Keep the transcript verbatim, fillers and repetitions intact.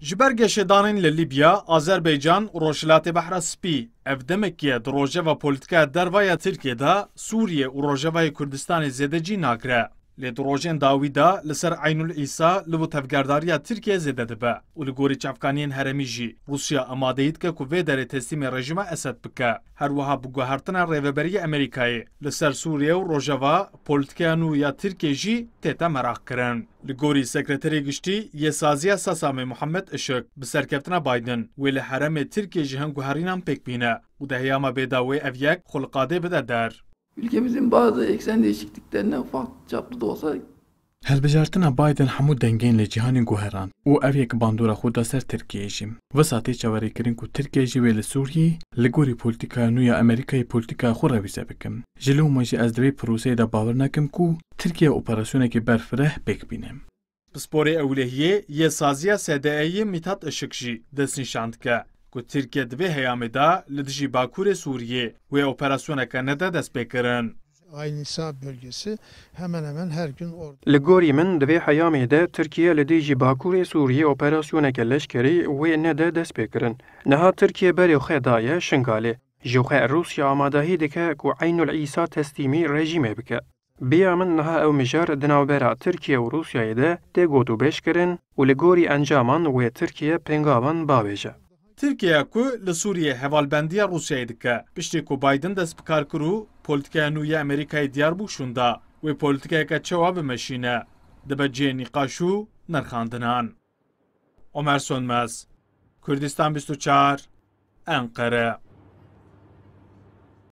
Ji ber geşedanên li Libya, Azerbaycan û Rojhilatê Behra Spî, ev demekî ye di rojeva polîtîkaya derva ya Tirkiyê de Sûriyê û Rojevayê Kurdistanê zêde cî nagire. Lê di rojên dawî de li ser Eynul Îsa li bo tevgerdariya Tirkiyê zêde dibe û li gorî çavkaniyên herêmî jî Rûsya amadeyî dike ku vê derê teslîmê rejîma Esed bike. Her wiha bi guhertina Rêveberiyê Amerîkayê li ser Sûriye û Rojava polîtîkaya nû ya Tirkiyê jî tête meraqkirin. Li gorî Sekreterê Giştî yê Saziya Sesamê Muhammed Işik, bi serkeftina Biden wê li herêmê Tirkiyê ji hin guherînan pêk bîne û di heyama bê de wê ev yek xwe li qadê bide der. Ülkemizin bazı eksen değişikliklerine ufak çaplı da olsa Hilbijartina Biden hemû dengên li cîhanê guherand û ev yek bandora xwe da ser Tirkiyeyê jî. Wisa tê çaverêkirin ku Tirkiye jî wê li Sûriyê li gorî polîtîkaya nû ya Amerîkayê polîtîkaya xwe rewîse bikin. Ji loma jî ez di vê proseyê de bawer nakim ku Tirkiye operasyonekî berfireh pêk bîne. Pisporê ewlehiyê yê saziya S D E'yê Mithat Işık jî destnîşan dike ku Tirkiye di vê heyamê de li dijî Bakurê Sûriyê wê operasyoneke nede destpêkirin. Ayn Nisa bölgesi hemen hemen her gün orada. Li gorî min di vê heyamê de Tirkiye li dijî Bakurê Sûriyê operasyoneke leşkerî wê nede destpêkirin. Niha Tirkiye berê xwe daye Şingalê. Ji xwe Rûsya amadehî dike ku Eynul Îsa teslîmî rejîmê bike. Biya min niha ew mijar di navbera Tirkiye û Rûsyayê de tê gotûbêjkirin û li gorî encaman wê Tirkiye pêngavan bavêje. Tirkiye ku li Sûriyê hevalbendiya Rûsyayê dike, piştî ku Biden dest bi kar kir û polîtîkaya nû ya Amerîkayê diyar bû şûnda, wê polîtîkayeke çawa bimeşîne, dibe cihê nîqaş û nirxandinan. Omer Sönmez, Kurdistan bîst û çar, Enqere.